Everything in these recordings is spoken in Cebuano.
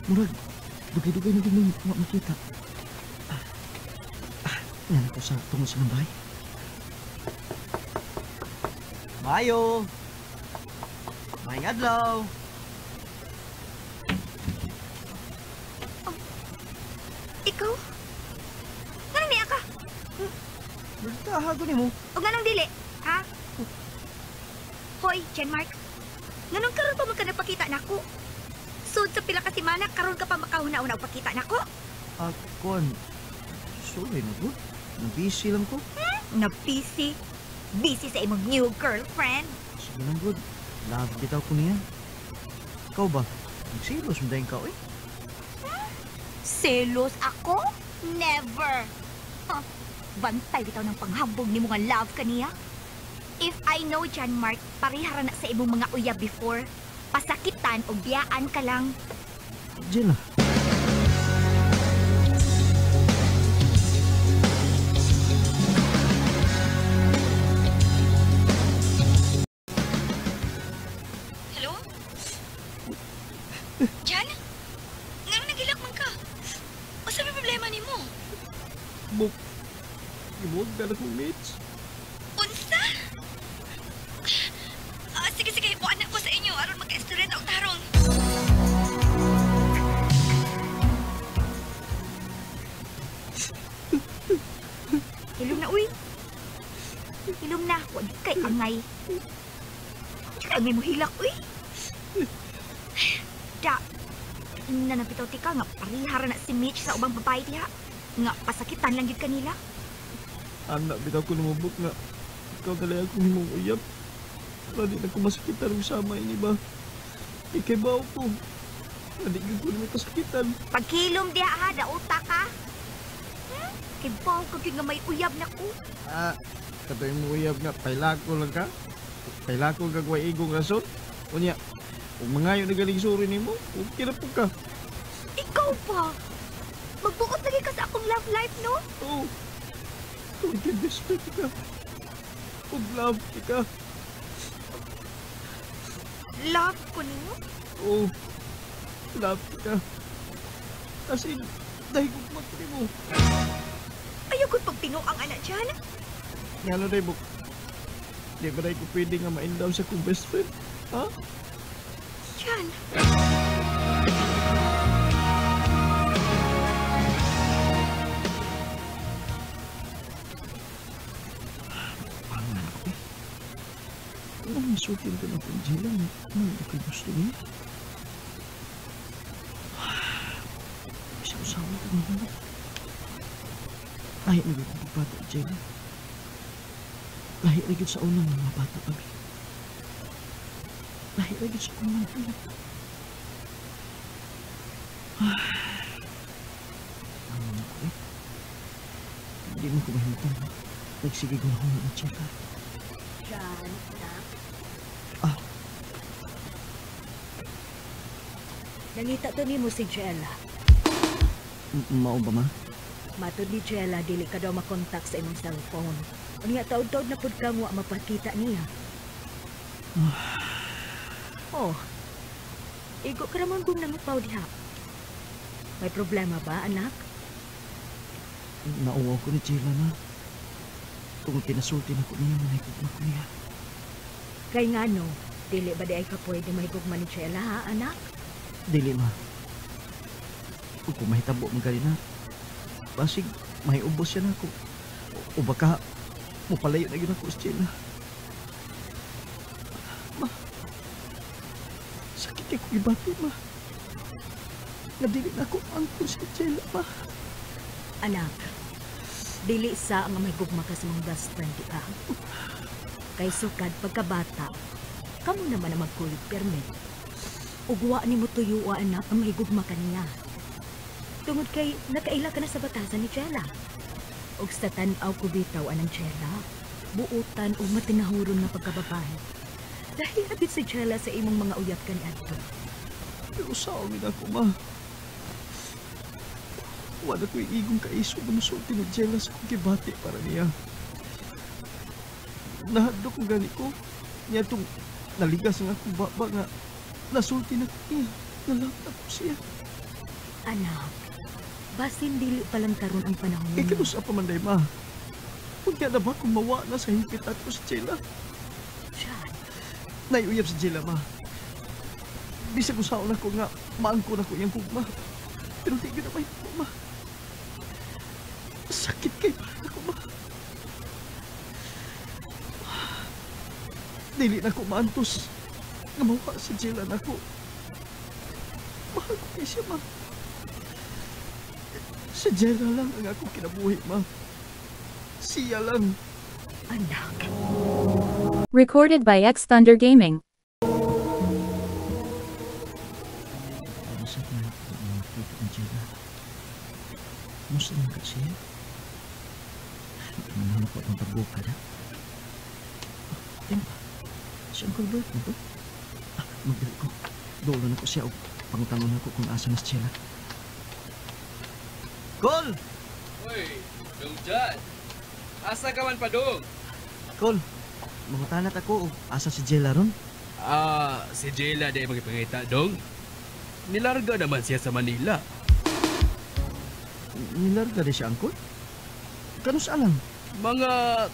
Murag, dugay-dugay na din wa makita. Yan ako sa tungod sa bahay. Mayo! Maayong adlaw! Oh, ikaw? Nganong niya ka? Bertaha ko nimo. O nganong dili? Ha? Hoy, John Mark. Nganong karon pa man ka nagpakita nako? Sud sa pila ka semana karon ka pa makahuna-una og pakita nako? Kuan. Sorry na gud. Na-busy lang ko. Na-busy? Busy sa imong new girlfriend? Sige lang gud. Love bitaw ko niya. Ikaw ba? Nagselos mo dayon ka, oy? Selos ako? Never! Huh. Bantay bitaw ng panghambog ni mga love kaniya. If I know John Mark, parehara na sa imong mga uyab before. Pasakitan o biyaan ka lang. Jella. Hello? Jan? Nganong nagilak man ka? Unsa may problema nimo? Buk. Ibuwag ka na kong mates. Unsa? Sige, sige. Buwan na ko sa inyo. Aron magka-istorya og tarong. Hilom na, uy. Hilom na. Huwag kay angay. Huwag kay angay mo hilak, uy. Da. Ina na bitaw tika nga parihara na si Mitch sa ubang babae diha. Nga pasakitan lang yun kanila. Anak, bitaw ko lumubok nga. Ikaw talaga akong himong uyab. Wala di na ko masakitan og sama ini ba. Ikay baw ko. Wala di ko na pasakitan. Pagkilom diha ha, dauta ka. Kay baw ka gyud nga may uyab na ko. Katoy mo uyab nga, pailako lang ka. Pailako kag way igong rason. Unya, kung mangayo na galing suri nimo, okay na po ka. Ikaw pa! Magbuot lagi ka sa akong love life, no? Oo. Kung kay best friend ka. Kung love ka. Love ko nimo? Oo. Love ka. As in, dahil kong magkuri mo. Ayaw ko'y pagtinuang anak dyan. Nga ano, Rebok? Di ba dahil ko pwede nga ma-endow sa kong best friend? Ha? Jan. Pangan ko eh. Anong masutin ko na kung Jella na ako'y gusto niya? Isa usawa ko naman. Lahi na yun ang pagbata, Jella. Lahi na yun sa unang mga bata kami. Lahi na yun sa unang ulit. Ano na ko eh? Hindi mo ko mahimutang. Nagsige ko na ako ng Jella. Jan, anak. Ah. Nangita to nimo si Jella. Mao ba, ma? Matod ni Jella, dili ka daw makontak sa imong cellphone. Unya, taod-taod na pud kang wa mapakita niya. Oh, igo ka naman kung nangupaw diha. May problema ba, anak? Nauwaw ko ni Jella na. Tungod kinasulti na ko niya, manahigugma ko niya. Kay nga no, dili ba di ay ka pwede mahigugma ni Jella, ha, anak? Dili, ma. Kung mahitabo man gali na, basig, mahiubos siya na ako. O baka, mupalayo na yun ako sa Jella. Ma, sakit kay kong ibati, ma. Nga dili na ako angkon sa Jella, ma. Anak, dili sa nga may gugma ka sa mga best friend, di ba? Kay sukad pagkabata, kamo naman ang magkuyog pirmi. Ugwa ni mo tuyua, anak, ang mahigugma ka niya. Tungod kay nakaila ka na sa batasan ni Jella. Og sa tan-aw ko bitaw anang Jella, buutan o matinahuron nga pagkababae. Dahil abit si Jella sa imong mga uyab kaniadto. Pero sa amin ako, ma. Wala ko'y igong kaiso na musulti ni Jella sa kong kibati para niya. Nahadlok ko gani ko. Niya itong naligas nga akong baba nga nasulti na ko niya. Nalap na ko siya. Anak, basin dili pa lang karon ang panahon. Ikaw sa pamanday, ma. Huwag na ba kung mawa na sa hingpit ako si Jella? John. Naiuyab si Jella, ma. Bisag usaon ako nga, maangko na ko iyang gugma. Pero di ko na may ma. Sakit kay para ako, ma. Dili na ko maantos. Nga mawa si Jella na ko. Mahal ko kay siya, ma. Si Jella lang ang akong kinabuhi, ma. Siya lang. Anak. Recorded by X Thunder Gaming. Ano sa mga ni Jella? Musta naman ka siya? Ano po itong pagbuka na? Teng ba? Si Uncle Bert na to? Magdali ko. Doon na ko siya o pangutanong na ko kung asa na si Jella. Col! Uy, Dong Jan. Asa ka man pa, Dong? Col, mangutanat ako o asa si Jella ron? Si Jella di magipangita, Dong. Nilarga naman siya sa Manila. Nilarga di siya, Uncle? Kanus alang? Mga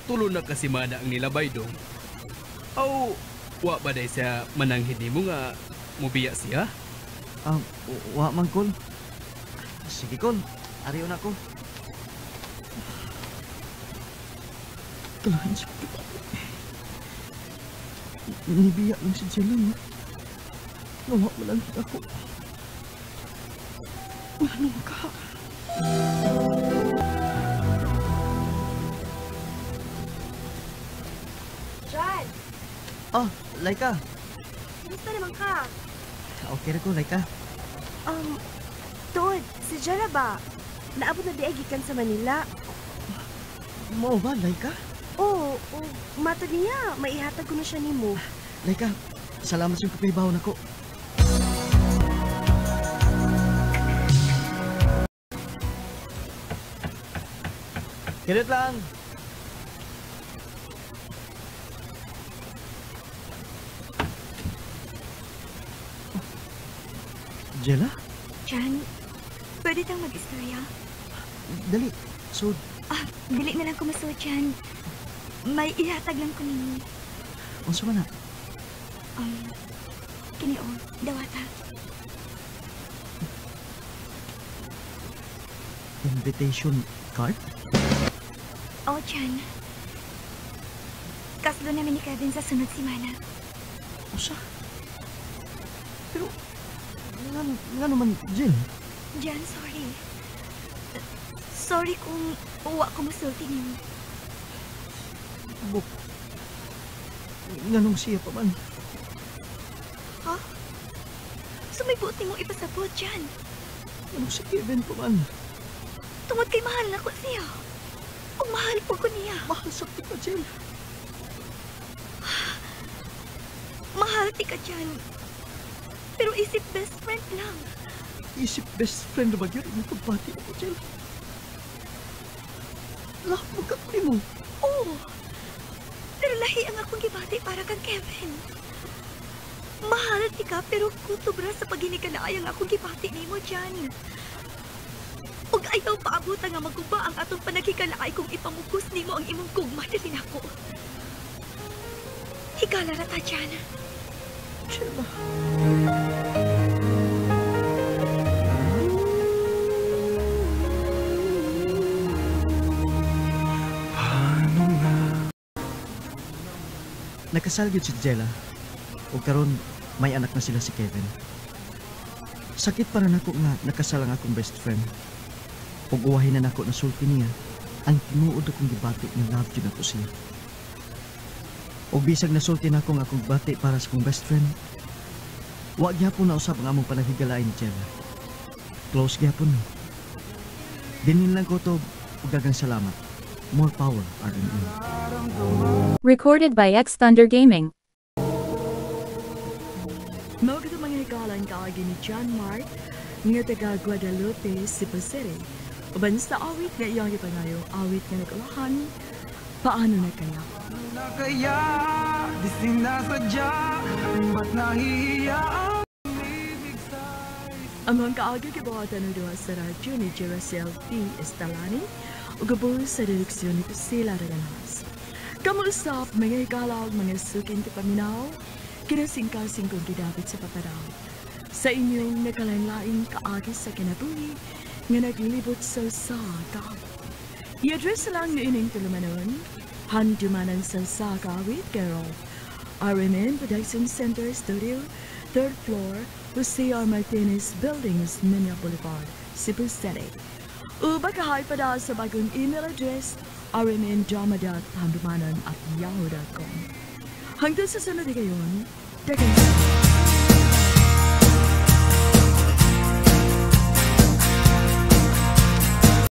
tulo na kasimana ang nilabay, Dong. Aw, wa ba day siya mananghid nimo nga mubiya siya? Wa man, Col. Sige, Col. Ariyo na ko. Kalahin sa kapatid. Nibiya lang si Jella nga. Nawa mo lang ako. Ano ka? John! Laika. Kumusta naman ka? Okay ra ko, Laika. Tuod, si Jella ba? Naabot na di ay gikan sa Manila. Mao ba, Laika? Oo, matod niya. Maihatag ko na siya nimo. Laika, salamat sa pagpahibaw nako. Kirit lang. Jella? Jan, pwede tang mag-istorya? Dali, so... Dili na lang ko masuot, Jan. May ihatag lang ko ninyo. Unsa man na? Kini o, dawata. Invitation card? Oh, Jan. Kaslo namin ni Kevin sa sunod semana. Usa? Pero, nga naman, Jill? Jan, sorry. Sorry kung uwa ko masulti niyo. Buk, nganong siya pa man? Ha? So may buti mong ipasabot, Jan. Nganong si Kevin pa man? Tungod kay mahal na ko siya. O mahal po ko niya. Mahal sa tika, Jill. Mahal tika, Jan. Pero isip best friend lang. Isip best friend na ba yun? Ang pagbati ako, Jill. Love mo ka mo. Oo. Pero lahi ang akong gibati para kang Kevin. Mahal tika pero kutubra sa paghinikalaay ang akong gibati nimo, Jan. Ug ayaw paabutan nga maguba ang atong panaghigalaay kung ipamugos nimo ang imong gugma dili nako. Higala ra ta, Jan. Jella. Nakasal gyud si Jella. Ug karon may anak na sila si Kevin. Sakit para nako nga nakasal ang akong best friend. Ug uwahin na nako na sulti niya ang tinuod akong gibati nga love gyud ako siya. Ug bisag nasulti nako nga akong bati para sa akong best friend, wa gyapon na usab ang among panaghigalay ni Jella. Close gyapon mi. Dinhin lang ko to ug daghang salamat. More power, RMN. Recorded by X Thunder Gaming. Mao gid mga hikalan kaagi ni John Mark nga taga Guadalupe, Cebu City. Uban sa awit nga iyang gipangayong awit nga nagulahan, paano na kaya? Na kaya, di sinasadya, ba't nahihiya ang ibig sa isa? Ang mga kaagi gibuhatan og duha sa radyo ni Jeracel P. Estalani ug sa direksyon ni Priscilla Raganas. Kamuusap mga higala ug mga suking tipaminaw, kinasingkasing kong gidapit sa paparaw. Sa inyong nakalain-laing kaagi sa kinabuhi nga naglibot sa usa ka. I-address lang ni ining tulumanon, Handumanan sa usa ka awit, care of RMN Production Center Studio, 3rd floor, Jose R. Martinez Building, Osmeña Boulevard, Cebu City. Uba kahay pa da sa bagong email address rmndrama.handumanan@yahoo.com. Hangtod sa sunod higayon, daghang.